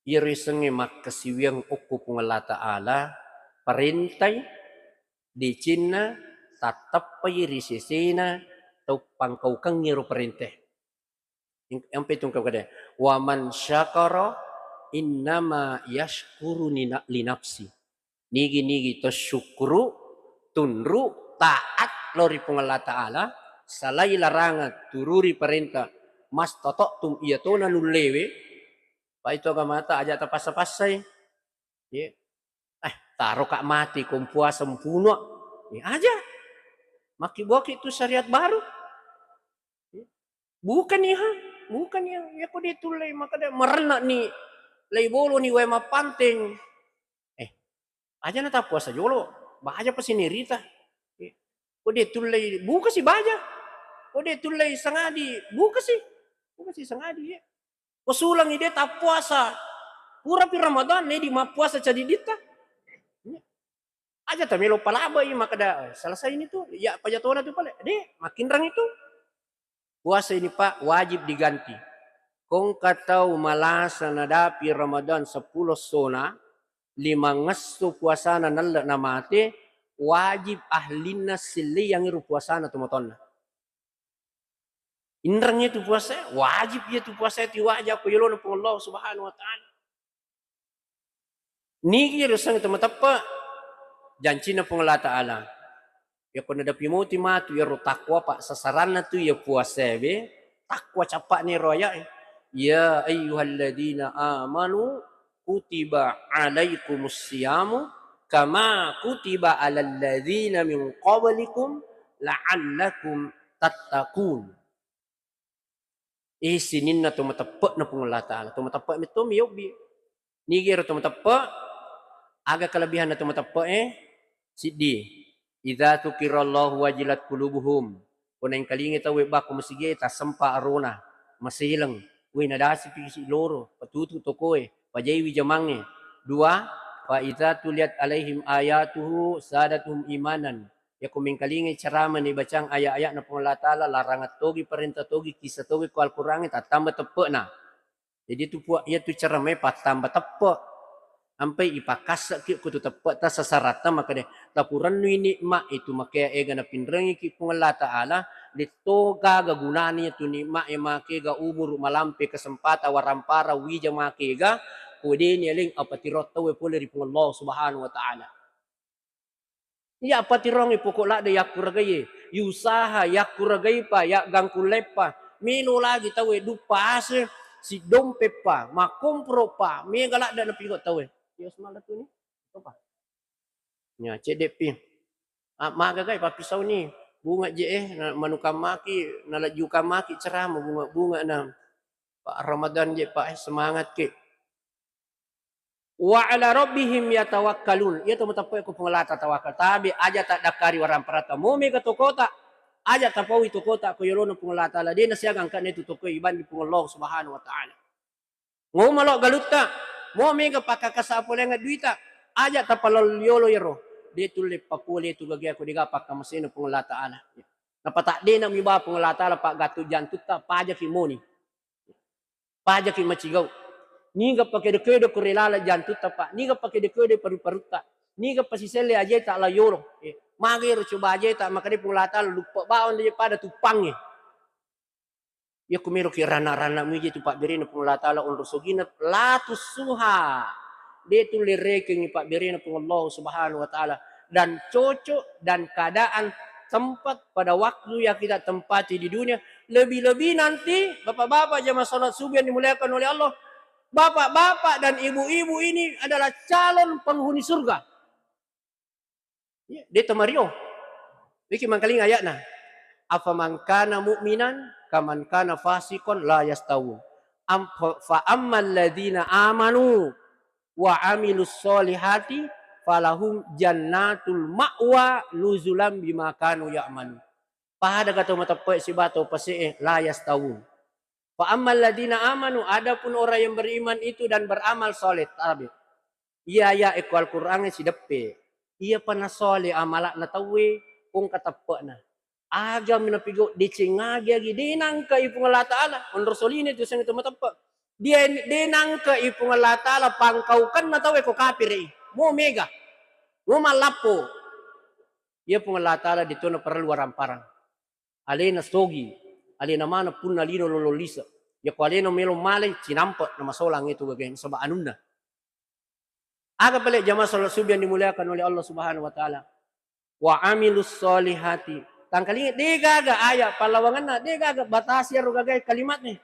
iyaro yasengnge makkasiwiang okko Puang Allah Ta'ala, parentai, decenna, tattappai ri sesena tau pangkaukengngi ro parentae. Ing-, ampe tungkau kada, "Wa man syakara innama yashkuru nina-, li nafsi." Nigi-nigi to syukuru, tunru, taat lao ri Puang Allah Ta'ala, salai larangan, tururi parenta, mastata'tum, iya tona nullewe, pa itu agamata aja tapassa-passai, Ye. Eh, taro ka mati ko puasa mpuno. Ye, aja. Makki boki tu syariat baru. Ye. Bukan iha, bukan iha. Ya ko dia tullei makkeda marenna ni lai bolo ni wae mappanteng. Eh, aja na tappuasa jolo. Baja pasi nirita. Ye. Ko dia tullei buka si baja. Ko dia tullei sangadi buka si. Buka si sangadi ya. Ko sulangi de tappuasa. Purapi Ramadan, ne di mappuasa cadiditta. Aja tamelo palabai makkeda, "Selesai ini tu, ya pajatona tu pale." De, makinrang itu. Puasa ini, Pak, wajib diganti. Kongka tau malasa nadapi Ramadan seppulo essona, limangesso puasana nelle namate, wajib ahlinna sellei yangiru puasana tomatoanna. Inreng iya tu puasa, wajib iya tu puasa, tiwaja ko yolona Puang Allah Subhanahu wa Ta'ala. Nigi ero sang tau mateppe, jancinna Puang Allah Ta'ala. Yako nadapi moti matu ero takwa, Pak, sasaranna tu iya puasa be, takwa cappa ni ero ayat e. Ya ayyuhalladzina amanu kutiba alaikumus siyamu kama kutiba alal ladzina min qablikum la'allakum tattaqun. Eh, sininna to mateppe'na Puang Allah Ta'ala. To mateppe' metto mi yobbi. Nigi ero to mateppe', aga kelebihanna to mateppe' e? Siddi. Idza dzukirallahu wajilat qulubuhum. Ko naengkalingai tauwe bakko masigie, tassempa arona, maseleng. Weh, nadasi pisi loro, patutu tokoe, pajaiwi jamangnge. Dua, fa idza tuliyat alaihim ayatuhu zadatuhum imanan. Yako mengkalingai ceramah ni bacang ayat-ayatna Puang Allah Ta'ala, larangan togi, parenta togi, kissa togi ko Al-Quran e, tattamba teppe'na. Jadi tu pua-, iya tu ceramah e pattamba teppe'. Ampai ipakasse'ki ko tu teppe'ta sasaratta makkeda, tapurennui nikmat itu makea ega napinrengiki Puang Allah Ta'ala, de to gaga gunana iya tu nikmat e makega umuru malampe, kesempatan waramparang wija makega, ko de ni aleng apatiroang tauwe pole ri Puang Allah Subhanahu wa Ta'ala. Iya, apatirongngi poko' ladde yakkuragaie, yusaha yakkuragaipa, yaggangkulleppa, melo lagi tauwe duppa ase, siddompeppa, makkomporo'pa, mega ladde napigau' tauwe. Iya, semala tuni. Apa? Nya, cedde'pi. Ah, magagai pappisauni. Bunga je, eh, na-, manukang maki, nalajukang maki ceramah bunga-bunga na Pak Ramadan je, Pak, eh, semangat ki. Wa ala rabbihim yatawakkalun. Iya to mateppe'e ko Puang Allah tatawakkal. Tabe aja taddakkari waramparatta. Mo mega tokota, aja tapaui tokota ko yolona Puang Allah Ta'ala. De nasiaga angka'na itu tokoe ibanding Puang Allah Subhanahu wa Ta'ala. Mo malo galutta, mo mega pakkakasa poleangnga duita, aja tapalal yolo yero. De tulle papole tu gagea ko dega pakkamasena Puang Allah Ta'ala. Napatadde na mi ba Puang Allah Ta'ala paggattu jantutta, pajaki moni. Pajaki macigau. Niga pakedo-kedo ko ri laleng jantutta, Pak. Niga pakedo-kedo paru-parutta. Niga pasiselle ajeta la yolo. Eh, magi ro coba ajeta, makkedai Puang Allah Ta'ala, luppa bawang de pada tuppangnge. Iya ku meloki rana-rana muji tu pabberena Puang Allah Ta'ala onro sogina, la tussuha. De tulle rekengi pabberena Puang Allah Subhanahu wa Ta'ala. Dan cocok dan keadaan tempat pada waktu yang kita tempati di dunia, lebih-lebih nanti bapak-bapak jamaah salat subuh yang dimuliakan oleh Allah, bapak-bapak dan ibu-ibu ini adalah calon penghuni surga. Iya, de tamario. Iki mangkaling ayatna. Afaman kana mu'minan kaman kana fasiqon la yastawun. Am-, fa, fa ammal ladzina amanu wa amilus solihati falahum jannatul ma'wa nuzulam bima kanu ya'malun. Pada ka to mateppe'e siba to pase'e, la yastawun. Fa ammal ladzina amanu, adapun orang yang beriman itu dan beramal soleh, tabe. Iya, iya, eko Al-Qur'an e sideppe. Iya pa nasole amala'na tauwe, kongka teppe'na. Aga mi napigau deceng agi-agi, de nangka i Puang Allah Ta'ala, onro soline tu seng to mateppe. Dia de nangka i Puang Allah Ta'ala pangkaukenna tauwe ko kapere i. Mo mega. Mo mallappo. Iya Puang Allah Ta'ala de to naparellu waramparang. Alena sogi, alena maneng punna lino lolo lise. Yako alena melo male, cinampe namasolang itu gagae, nasaba anunna. Aga pale jamaah salat subuh yang dimuliakan oleh Allah Subhanahu wa Ta'ala? Wa amilus solihati. Tangkalinga, de gaga ayat pallawangenna, de gaga batasi aro gagae kalimatnya.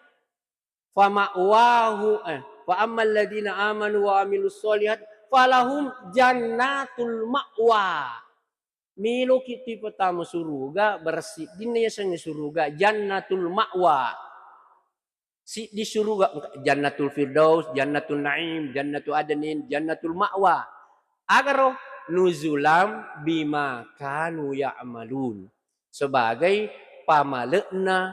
Fa ma'wahu, eh, fa ammal ladzina amanu wa amilus solihat Falahum jannatul ma'wa. Meloki tu ipatama suruga, bersiddinna yasengnge suruga, jannatul ma'wa. Siddi suruga, engka Jannatul Firdaus, Jannatul Naim, Jannatu Adnin, Jannatul Ma'wa. Agaro? Nuzulam bima kanu ya'malun. Sebagai pamale'na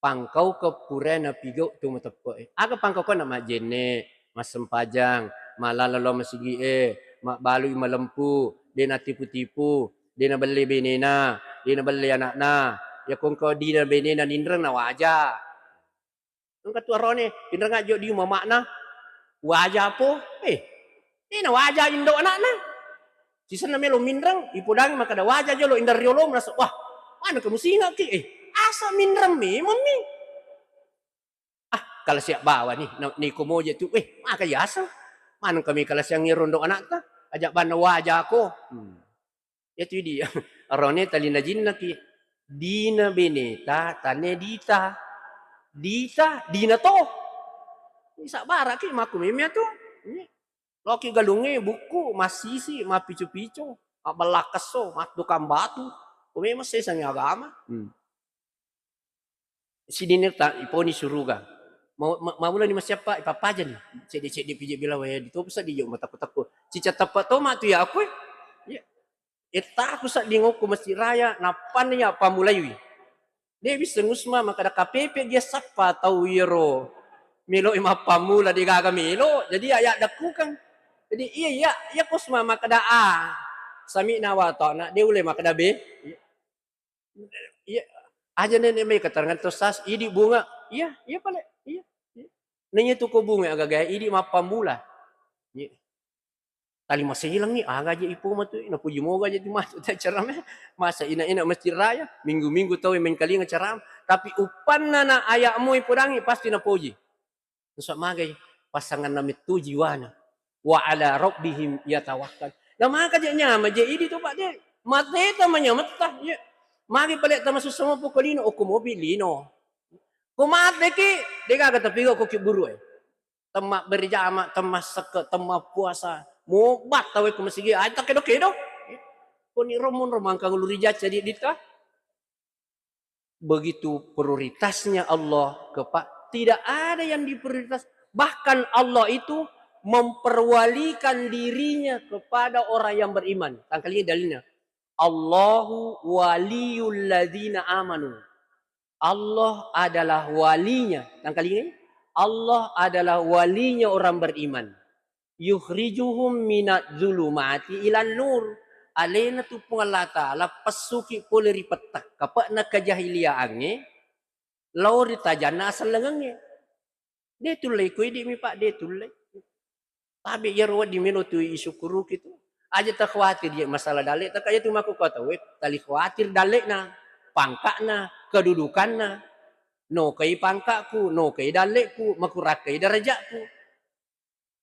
pangkaukeng purae napigau tu mateppe'e. Aga pangkaukeng? Majjenne, massempajang, malala lao masigi'e, mabbalui malempu, de natipu-tipu, de nabelle benena, de nabelle anakna. Yakko engka dina benena ninreng nawaja. Engka tu arone, pinreng aja di mama'na, waja po, eh, eh, na waja indo anakna. Sisenna melo minreng, ipodangi makkeda waja jolo inda riolo, merasa, wah, mana kamu singa ki, eh, asa minreng memang mi. Ah, kalau siap bawa nih, na-, niko moja tu, eh, maka yasa, mana kami kalau siang rondo anakta, ajak bana waja ko. Hmm. Iyatu idi, arone tali najinnaki. Dina beneta, tane dita. Dita, dina to. Sabbaraki makku meme atu. Loki galungnge bukku, massisi, mappicu-picu, mabballakkesso, mattukang batu. Ko memang sesangi agama. Hmm. Sidinirta iponi suruga. Mau, ma-, maulani masiappa, ipappajani. Cedde-cedde pije bilawa ya, ditopa saddi jo matakku-takku. Cica tappa toma tu ya aku, eh. Iya. Ettaku sadding okko Masjid Raya, nappanna ya pammulaiwi. De wisseng Usma makkeda kapepe gia sappa tau iyaro. Melo i mappammula de gaga melo. Jadi ya, ya dakkukang. Jadi iya, iya, iya ko Usma makkeda A. Sami'na wa ata'na, de ule makkeda B. Iya. Iya, aja nene mai keterangan to sas, idi bunga. Iya, iya pale. Iya. Iya. Nanya tu ko bunga agaga idi mappammula. Iya. Tali maselangi, aga aja ipo matu, napuji moga aja tu matu ta ceramah. Masa ina-ina Masjid Raya, minggu-minggu tau mengkalinga ceramah. Tapi uppanna na ayakmu ipodangi pasti napoji. Terus magai pasanganna mettu jiwana. Wa ala rabbihim yatawakkal. Na maka je nyama je idi tu Pak de. Mateta manyametta. Ya. Magi pale tama sussa mo poko lino, okko mopi lino. Ko mate ki, de gaga tapi ko ki buru e. Temma berjama, temma sekke, temma puasa. Mo batta we ko masigi, ai tak kedo-kedo. Ko ni romon romang kang luri jaca di dita. Begitu prioritasnya Allah kepa-, tidak ada yang diprioritas. Bahkan Allah itu memperwalikan dirinya kepada orang yang beriman. Tangkali dalilnya. Allahu waliyul ladzina amanu. Allah adalah walinya. Tangkali, Allah adalah walinya orang beriman. Yukhrijuhum minadz dzulumati ilan nur. Alena tu Puang Allah Ta'ala pessuki pole ri petta-, kape'na kejahiliaangnge lao ri tajanna asellengengnge. De tullei ko idi mi Pak, de tullei. Tabe iyaro wedding melo tu isukkuruki tu. Aja ta khawatir je masalah dalle, taka iya tu makko kau tauwe, tali khawatir dallena, pangka'na, kedudukanna. Nokai pangka'ku, nokai dalleku, makurakkai darajatku.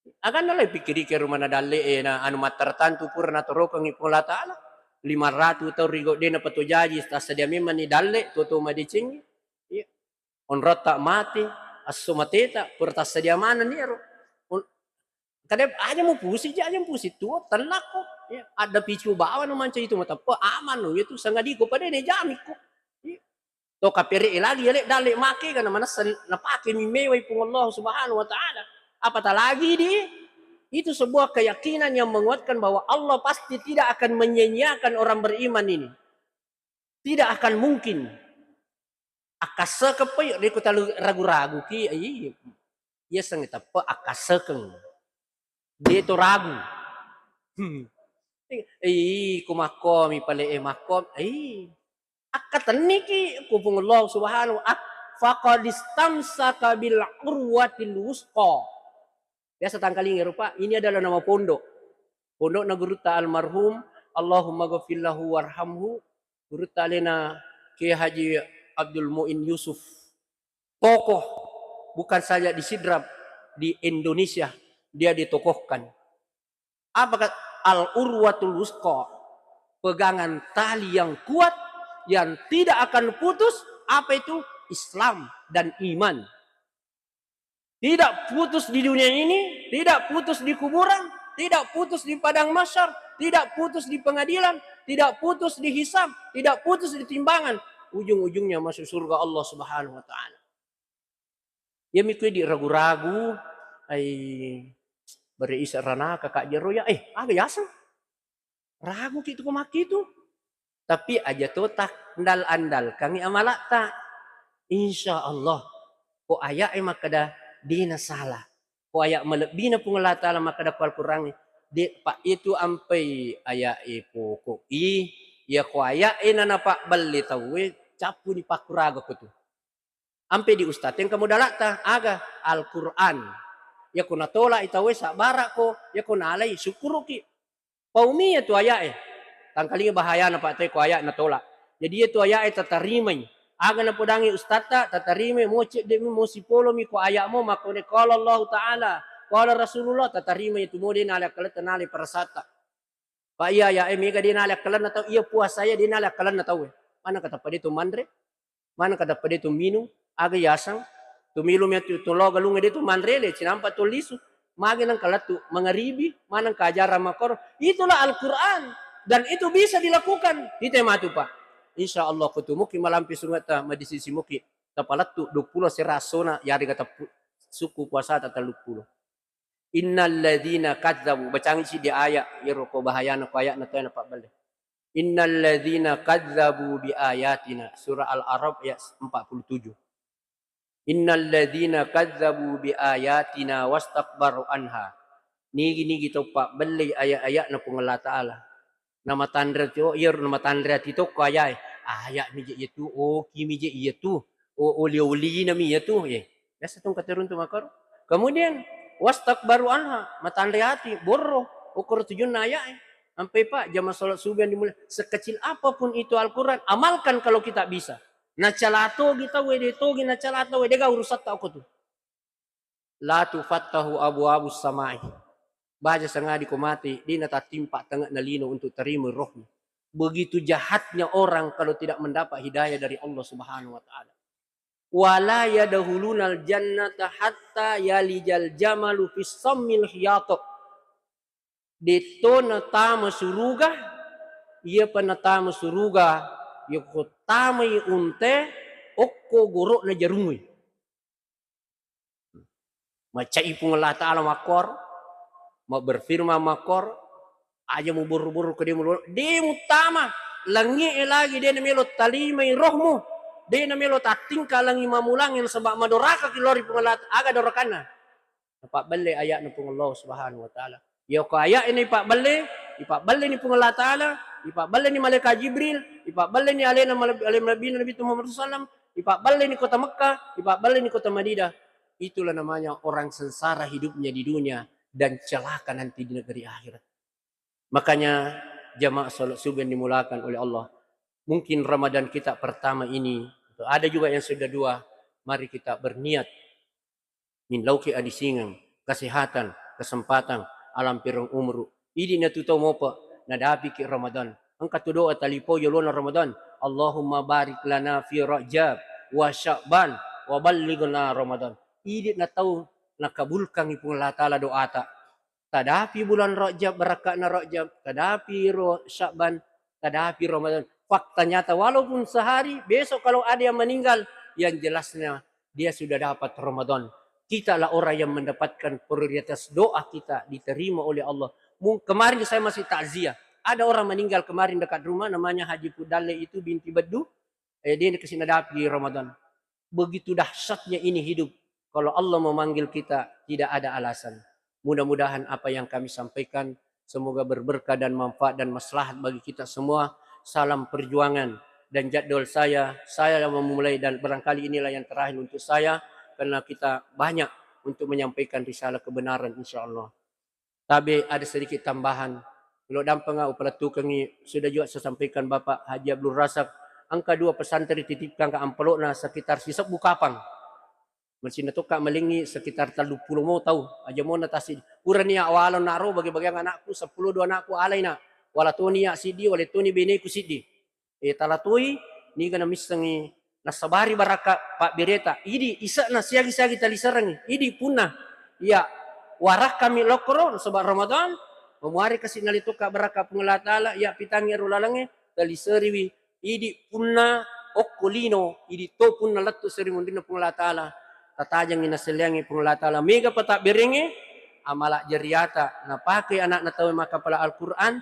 Aganna lai pikkiriki rumana dalle e na anu mattartantu pura natorokengngi Puang Allah Ta'ala. Lima ratu taung ri gau de napatojaji, tassadia memang ni dalle, tuo-tuo madecengngi. Iya. Onrotta mate, esso mateta, pura tassadia manenni ero. On-, kada aja mupusi je, aja mupusi tuo, tellakko. Iya. Adda picu bawang no mancaji tu mateppe, aman no, iya tu sangadiko pada ne jamikko. Iya. To kapere lagi yale dalle make kana manessa napake mi mewai Puang Allah Subhanahu wa Ta'ala. Apatah lagi di itu sebuah keyakinan yang menguatkan bahwa Allah pasti tidak akan menyia-nyiakan orang beriman ini. Tidak akan mungkin. Akkasseke pei, de ko talu ragu-ragu ki, iya, iya sengnge teppe akkassekeng. De to ragu. Hmm. Ih, ko makkomi pale e makkom. Ih. Akkatenniki ku Puang Allah Subhanahu wa, faqad istamsaka bil urwatil wusqa. Biasa tangkalinga rupa, ini adalah nama pondok. Pondokna gurutta almarhum, Allahumma ghafir lahu warhamhu, gurutta alena Kiai Haji Abdul Muin Yusuf. Tokoh, bukan saja di Sidrap, di Indonesia dia ditokohkan. Apa kata al-urwatul wusqa? Pegangan tali yang kuat, yang tidak akan putus, apa itu? Islam dan iman. Tidak putus di dunia ini, tidak putus di kuburan, tidak putus di padang mahsyar, tidak putus di pengadilan, tidak putus di hisab, tidak putus di timbangan. Ujung-ujungnya masuk surga Allah Subhanahu wa Ta'ala. Iyami kuwi di ragu-ragu, ai, bare isa ranaka ka jero ya, eh, aga yaseng? Ragu ki tu ko makkitu. Tapi aja to ta andal-andalkangi amala'ta. Insya Allah, ko aya'e makkeda dena salah. Ko aya' malebbina Puang Allah Ta'ala makkeda ko Al-Qur'an, de', pa itu ampai aya'e poko'i, iya ko aya'e na napabbelle tauwe, cappuni pakkuraga ko tu. Ampe di ustadz engka modala'ta, aga? Al-Qur'an. Iya ko natola'i tauwe, sabbara'ko, iya ko nalai, sukkuruki. Paumi iya tu aya'e. Tangkalinga bahayana, Pak, te ko aya' natola'. Jadi iya tu aya'e tatarimai. Aga napodangi ustadta, tatarimai, mo cedde'mi, mo sipolomi ko aya'mo makkone qala Allahu Ta'ala, qala Rasulullah, tatarimai tu mo de' nalai akkaletta, nalai parasatta. Pa iya aya'e mega de' nalai akkalenna tau, iya puasa iya de' nalai akkalenna tauwe. Maneng katappa de' tu manre? Maneng katappa de' tu minung? Aga yaseng? Tu milung iya tu, tu lo galungnge de' tu manre le, cinampa tu lisu. Magi nengka lettu mangaribi, maneng ka ajarang makkoro. Itulah Al-Quran. Dan itu bisa dilakukan. Kita matu, Pak. Insya Allah, ko tu muki malampe sungetta, madisisi muki. Tapalettu duappulo sera assona, yarega teppu-, sukku puasata telluppulo. Innalladzina kadzabu, bacangi siddi ayat, iyaro ko bahayana ko ayat na tena pabballe. Innalladzina kadzabu bi ayatina, surah Al-Araf ayat empat puluh tujuh. Innalladzina kadzabu bi ayatina wastakbaru anha. Nigi-nigi tau pabbellei ayat-ayatna Puang Allah Ta'ala. Namatanre to, iyaro namatanre ati tokko ayae. Ayat mi je iyatu, oki mi je iyatu, o-, oli-olina mi iyatu. Eh, biasa tong katerun tu makaro. Kemudian wastakbaru anha, matanre ati, borro, okoro tujunna ayae. Ampe, Pak, jamaah salat subuh yang dimulia, sekecil apapun itu Al-Quran, amalkan kalau kita bisa. Nacala togi tauwe, de togi nacala tauwe, dega urusatta okko tu. La tufattahu abwabus samai. Baja sangadi ko mate, de natattimpa tange'na lino untuk terima rohmu. Begitu jahatnya orang kalau tidak mendapat hidayah dari Allah Subhanahu wa Ta'ala. Wala yadkhulunal jannata hatta yalijal jamalu fis sammil khiyat. Detto natama suruga, iyapa natama suruga, yako tamai unte okko goro'na jarungnge. Macai Puang Allah Ta'ala makkor, ma-, berfirman makkor, aja muborro-borro ko de mulo-, de muttama, langie lagi de namelo talimai rohmu, de namelo tattingka langi mamulangi nasaba madoraka ki lao ri Puang Allah Ta-, aga dorakanna? Napabbelle ayatna Puang Allah Subhanahu wa Ta'ala. Yako ayat ini ipabbelle, ipabbelle ni Puang Allah Ta'ala, ipabbelle ni malaikat Jibril, ipabbelle ni alena maleb-, ale malebbina Nabi Muhammad sallallahu alaihi wasallam, ipabbelle ni kota Mekah, ipabbelle ni kota Madinah. Itulah namanya orang sengsara hidupnya di dunia dan celaka nanti di negeri akhirat. Makanya jamaah salat subuh yang dimulakan oleh Allah, mungkin Ramadan kita pertama ini, atau ada juga yang sudah dua, mari kita berniat. Min lauki adisingeng, kesehatan, kesempatan, alam pireng umru. Idi natu tau mopa, nadapiki Ramadan. Engka tu doa talipau yolona Ramadan. Allahumma barik lana fi Rajab wa Sya'ban wa ballighna Ramadan. Idi na tau nakabulkangi Puang Allah Ta'ala doata. Tadapi bulan Rajab, barakka'na Rajab, tadapi ro Sya'ban, tadapi Ramadan. Fakta nyata, walaupun sehari, besok kalau ada yang meninggal, yang jelasnya dia sudah dapat Ramadan. Kitalah orang yang mendapatkan prioritas doa kita diterima oleh Allah. Mung-, kemarin saya masih takziah. Ada orang meninggal kemarin dekat rumah, namanya Haji Pudalle itu binti Beddu. Eh, dia kasih nadapi Ramadan. Begitu dahsyatnya ini hidup. Kalau Allah memanggil kita, tidak ada alasan. Mudah-mudahan apa yang kami sampaikan semoga berberkah dan manfaat dan maslahat bagi kita semua. Salam perjuangan dan jadwal saya, saya yang memulai dan barangkali inilah yang terakhir untuk saya karena kita banyak untuk menyampaikan risalah kebenaran, insya Allah. Tabe ada sedikit tambahan. Lo dampanga upalettukengi, sudah juga saya sampaikan Bapak Haji Abdul Razak, engka dua pesantren dititipkan ke ampelokna sekitar sisebbu kapang. Masinna tokka malingi sekitar telluppulo mo tau. Aja mo natasi. Purani ya walo naro bagi-bagian anakku, seppulo dua anakku alaina. Wala toni ya siddi, wala toni beneku siddi. Eh, tala toi, niga namissengi nassabari barakka pabbireta. Idi ise'na siagi-siagi taliserengi. Idi punna. Iya. Warakkammi lokkoro nasaba Ramadan, mamuare kasi nalitokka barakka Puang Allah Taala, ya pitangngi ero lalengnge, taliseriwi, idi punna okko lino, idi to punna lettu seri munrinna Puang Allah Taala, tatajengngi naselleangngi Puang Allah Taala, mega patabberengnge, amala jariata, napake anakna tau makkapala Al-Quran,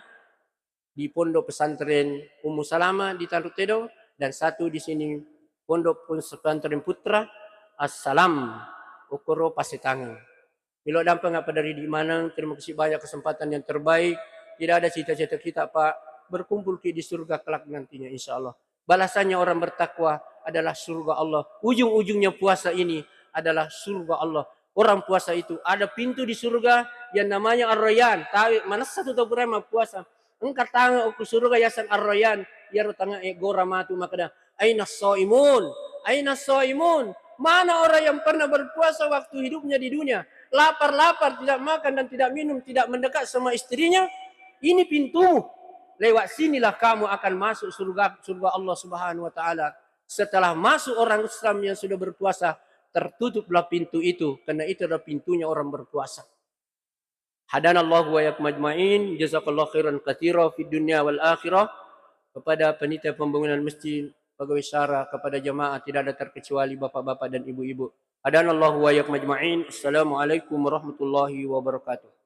di Pondok Pesantren Ummu Salama di Tanru Tedong, dan satu di sini Pondok Pesantren Putra Assalam, okkoro Pasetangeng. Melo dampeng apa dari di maneng, terima kasih banyak kesempatan yang terbaik. Tidak ada cita-cita kita, Pak, berkumpul ki di surga kelak nantinya, insya Allah. Balasannya orang bertakwa adalah surga Allah. Ujung-ujungnya puasa ini adalah surga Allah. Orang puasa itu ada pintu di surga yang namanya Ar-Rayyan. Tawi manessa tu tau pura mappuasa. Engka tange okko surga yaseng Ar-Rayyan. Iyaro tange e gora matu makkeda, "Aina shaimun? Aina shaimun?" Mana orang yang pernah berpuasa waktu hidupnya di dunia? Lapar-lapar, tidak makan dan tidak minum, tidak mendekat sama istrinya. Ini pintumu. Lewat sinilah kamu akan masuk surga, surga Allah Subhanahu wa Ta'ala. Setelah masuk orang Islam yang sudah berpuasa, tertutuplah pintu itu, karena itu adalah pintunya orang berpuasa. Hadanallahu wa iyyakum ajmain. Jazakallahu khairan katsira fid dunya wal akhirah. Kepada panitia pembangunan masjid, pegawai syara, kepada jamaah tidak ada terkecuali bapak-bapak dan ibu-ibu. Hadanallahu wa iyyakum ajmain. Assalamualaikum warahmatullahi wabarakatuh.